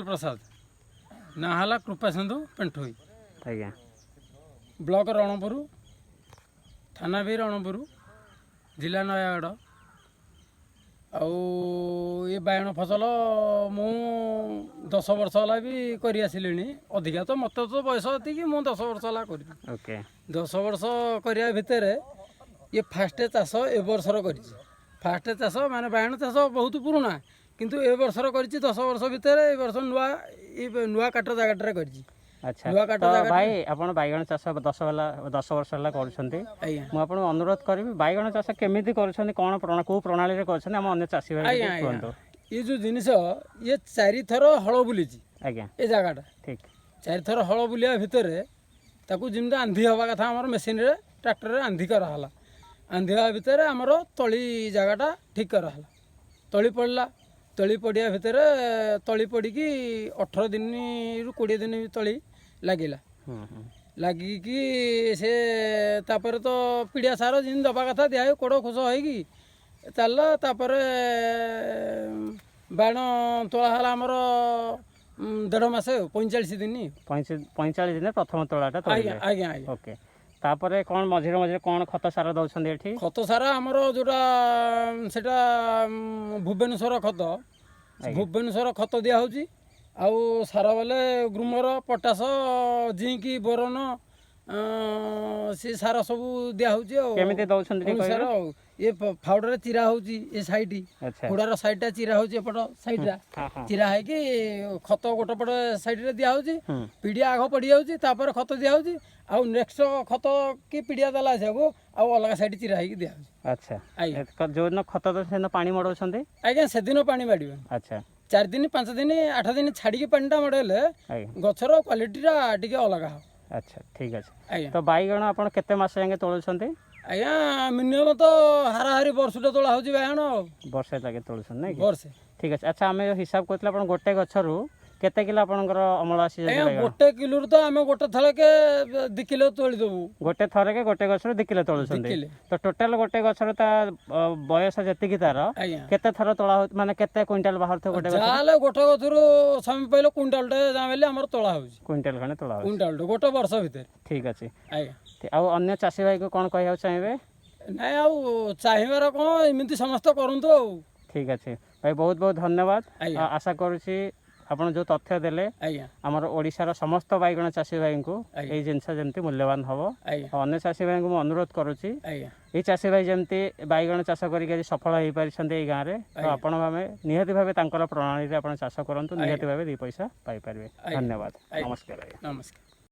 ପ୍ରସାଦ, ନାଁ ହେଲା କୃପାସିନ୍ଧୁ ପେଣ୍ଠୋଇ। ବ୍ଲକ ରଣପୁର, ଥାନା ବି ରଣପୁର, ଜିଲ୍ଲା ନୟାଗଡ଼। ଆଉ ଏ ବାଇଗଣ ଫସଲ ମୁଁ 10 ବର୍ଷ ହେଲା ବି କରି ଆସିଲିଣି। ଅଧିକା ତ ମୋତେ ତ ବୟସ ଏତିକି, ମୁଁ 10 ବର୍ଷ ହେଲା କରିଛି। 10 ବର୍ଷ କରିବା ଭିତରେ ଇଏ ଫାଷ୍ଟ ଚାଷ ଏ ବର୍ଷର କରିଛି। ଫାଷ୍ଟ ଚାଷ ମାନେ ବାଇଗଣ ଚାଷ ବହୁତ ପୁରୁଣା, କିନ୍ତୁ ଏ ବର୍ଷର କରିଛି। 10 ବର୍ଷ ଭିତରେ ଏ ବର୍ଷ ନୂଆ, ଏ ନୂଆ କାଟ ଜାଗାଟାରେ କରିଛି। ନୂଆ କାଟ ତ ଜାଗାଟା। ଭାଇ, ଆପଣ ବାଇଗଣ ଚାଷ 10 ବର୍ଷ ହେଲା କରୁଛନ୍ତି। ଆଜ୍ଞା। ମୁଁ ଆପଣଙ୍କୁ ଅନୁରୋଧ କରିବି, ବାଇଗଣ ଚାଷ କେମିତି କରୁଛନ୍ତି, କ'ଣ କେଉଁ ପ୍ରଣାଳୀରେ କରୁଛନ୍ତି, ଆମ ଅନ୍ୟ ଚାଷୀ ଭାଇ ଆଜ୍ଞା। କୁହନ୍ତୁ। ଏ ଯେଉଁ ଜିନିଷ, ଇଏ ଚାରିଥର ହଳ ବୁଲିଛି। ଏ ଜାଗାଟା ଚାରିଥର ହଳ ବୁଲିବା ଭିତରେ ତାକୁ ଯେମିତି ଆନ୍ଧି ହେବା କଥା, ଆମର ମେସିନରେ ଟ୍ରାକ୍ଟରରେ ଆନ୍ଧି କରାହେଲା। ଆନ୍ଧି ହେବା ଭିତରେ ଆମର ତଳି ଜାଗାଟା ଠିକ୍ କରାହେଲା, ତଳି ପଡ଼ିଲା। ତଳି ପଡ଼ିବା ଭିତରେ, ତଳି ପଡ଼ିକି 18 ଦିନରୁ 20 ଦିନ ତଳି ଲାଗିଲା। ହୁଁ ହୁଁ ଲାଗିକି ସେ ତାପରେ ତ ପିଡ଼ିଆ ସାର ଯେମିତି ଦେବା କଥା ଦିଆ ହେଇ, କୋଡ଼ ଖୁସ ହେଇକି ଚାଲିଲା। ତାପରେ ବାଣ ତୋଳା ହେଲା ଆମର ଦେଢ଼ ମାସ ଆଉ 45 ଦିନ। 45 ଦିନରେ ପ୍ରଥମ ତୋଳାଟା ଆଜ୍ଞା। ତୋଳିଲେ? ଆଜ୍ଞା। ଓକେ, ତାପରେ କ'ଣ ମଝିରେ ମଝିରେ କ'ଣ ଖତ ସାର ଦେଉଛନ୍ତି ଏଠି? ଖତ ସାର ଆମର ଯେଉଁଟା ସେଟା ଭୁବନେଶ୍ୱର ଖତ। ଭୁବନେଶ୍ୱର ଖତ ଦିଆହେଉଛି। ଆଉ ସାର ବୋଲେ ଗ୍ରୁମର, ପଟାସ, ଜିଙ୍କ, ବୋରନ, ସେ ସାର ସବୁ ଦିଆହେଉଛି। ଆଉ କେମିତି ଦଉଛନ୍ତି ଟିକେ ସାର କହିବେ? ଆଉ ଇଏ ଫାଉଡ଼ରରେ ଚିରା ହେଉଛି ଏ ସାଇଡ୍। ହୁଡ଼ାର ସାଇଡ଼ଟା ଚିରା ହେଉଛି, ଏପଟ ସାଇଡ଼ଟା ହଁ ହଁ ଚିରା ହେଇକି ଖତ ଗୋଟେ ପଟ ସାଇଡ଼ରେ ଦିଆହେଉଛି। ପିଡ଼ିଆ ଆଗ ପଡ଼ିଯାଉଛି, ତାପରେ ଖତ ଦିଆହେଉଛି। ଆଉ ନେକ୍ସଟ ଖତ କି ପିଡ଼ିଆ ଦେଲା ଆସିବାକୁ ଆଉ ଅଲଗା ସାଇଡ଼ ଚିରା ହେଇକି ଦିଆହେଉଛି। ଆଜ୍ଞା। ଯୋଉଦିନ ଖତ ଦଉଛନ୍ତି, ସେଦିନ ପାଣି ମଡ଼ଉଛନ୍ତି? ଆଜ୍ଞା, ସେଦିନ ପାଣି ମାଡ଼ିବେନି। 4 ଦିନ, 5 ଦିନ, 8 ଦିନ ଛାଡ଼ିକି ପାଣିଟା ମଡ଼େଇଲେ ଗଛର କ୍ୱାଲିଟିଟା ଟିକେ ଅଲଗା ହେବ। ଆଚ୍ଛା, ଠିକ୍ ଅଛି। ଆଜ୍ଞା। ତ ବାଇଗଣ ଆପଣ କେତେ ମାସ ଯାକେ ତୋଳୁଛନ୍ତି? ଆଜ୍ଞା, ମିନିମମ୍ ତ ହାରାହାରି ବର୍ଷଟେ ତୋଳା ହେଉଛି ବାଇଗଣ ଆଉ। ବର୍ଷେ ଲାଗେ ତୋଳୁଛନ୍ତି, ନାଇଁ କି? ବର୍ଷେ। ଠିକ୍ ଅଛି। ଆଚ୍ଛା, ଆମେ ଯୋଉ ହିସାବ କରୁଥିଲେ, ଆପଣ ଗୋଟେ ଗଛରୁ କେତେ କିଲୋ ଆପଣଙ୍କର ଅମଳ ଆସିଯାଉଛି ଆଜ୍ଞା? ବାଇଗଣ? ଗୋଟେ କିଲୋରୁ ତ ଆମେ ଗୋଟେ ଥରକେ 2 କିଲୋ ତୋଳି ଦେବୁ। ଗୋଟେ ଥରକେ ଗୋଟେ ଗଛରୁ 2 କିଲୋ ତୋଳୁଛନ୍ତି? କିଲୋ। ତ ଟୋଟାଲ ଗୋଟେ ଗଛର ତା ବୟସ ଯେତିକି ତାର, କେତେ ଥର ତୋଳା ହଉ, ମାନେ କେତେ କୁଇଣ୍ଟାଲ ବାହାରୁଥିବ ଗୋଟେ ଗଛ? ଯାହାହେଲେ ଗୋଟେ ଗଛରୁ ସମୟ ପାଇଲେ କୁଇଣ୍ଟାଲଟେ ଯାହା ହେଲେ ଆମର ତୋଳା ହେଉଛି। କୁଇଣ୍ଟାଲ ଖଣ୍ଡେ ତୋଳା ହଉଛି। କୁଇଣ୍ଟାଲଟେ ଗୋଟେ ବର୍ଷ ଭିତରେ। ଠିକ୍ ଅଛି। ଆଜ୍ଞା। ଆଉ ଅନ୍ୟ ଚାଷୀ ଭାଇକୁ କ'ଣ କହିବାକୁ ଚାହିଁବେ? ନାଇଁ, ଆଉ ଚାହିଁବାର କ'ଣ, ଏମିତି ସମସ୍ତେ କରନ୍ତୁ ଆଉ। ଠିକ୍ ଅଛି ଭାଇ, ବହୁତ ବହୁତ ଧନ୍ୟବାଦ। ଆଶା କରୁଛି ଆପଣ ଯେଉଁ ତଥ୍ୟ ଦେଲେ, ଆମର ଓଡ଼ିଶାର ସମସ୍ତ ବାଇଗଣ ଚାଷୀ ଭାଇଙ୍କୁ ଏଇ ଜିନିଷ ଯେମିତି ମୂଲ୍ୟବାନ ହେବ। ଆଉ ଅନ୍ୟ ଚାଷୀ ଭାଇଙ୍କୁ ମୁଁ ଅନୁରୋଧ କରୁଛି, ଏଇ ଚାଷୀ ଭାଇ ଯେମିତି ବାଇଗଣ ଚାଷ କରିକି ଆଜି ସଫଳ ହେଇପାରିଛନ୍ତି ଏଇ ଗାଁରେ, ତ ଆପଣ ଭାବେ ନିହାତି ଭାବେ ତାଙ୍କର ପ୍ରଣାଳୀରେ ଆପଣ ଚାଷ କରନ୍ତୁ, ନିହାତି ଭାବେ 2 ପଇସା ପାଇପାରିବେ। ଧନ୍ୟବାଦ, ନମସ୍କାର ଆଜ୍ଞା। ନମସ୍କାର।